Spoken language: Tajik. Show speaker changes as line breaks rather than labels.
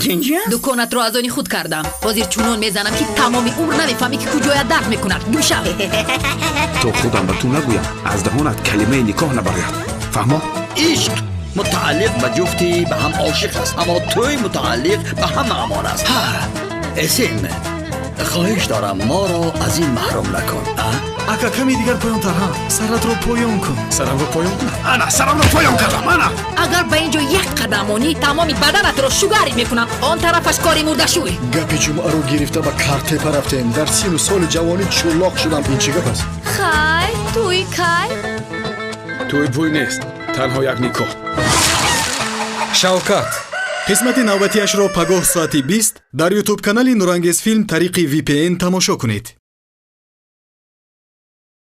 Тинҷа?
Дуконатро аз они худ кардам. Ҳозир чунон мезанам, ки тамоми умр намефаҳмӣ, ки куҷоят дард мекунад. Гӯшав.
То худам ба ту нагӯям, аз даҳонат калимаи никоҳ набарояд, фаҳмо?
Ишқ мутааллиқ ба ҷуфти ба ҳам ошиқ аст, аммо тӯй мутааллиқ ба ҳама амон аст. Ҳа, Эсин, хоҳиш дорам, моро аз ин маҳрум накун, а?
Ака, каме дигар поёнтар. Ҳа, саратро поён кун.
Сарамро поён кунам? Ана, сарамро поён кардам, ана.
Агар ба ин ҷо як қадам монӣ, тамоми баданатро шугарӣ мекунам. Он тарафаш кори мурдашӯй.
Гапи ҷумъаро гирифта, ба Картепа рафтем. Дар сину соли ҷавонӣ чулоқ шудам. Ин чӣ гап аст?
Хай, тӯй кай?
Тӯй пӯй нест, танҳо як никоҳ.
Шавкат.
Қисмати навбатиашро пагоҳ соати 20 дар Ютуб канали Нурангез Филм тариқи VPN тамошо кунед.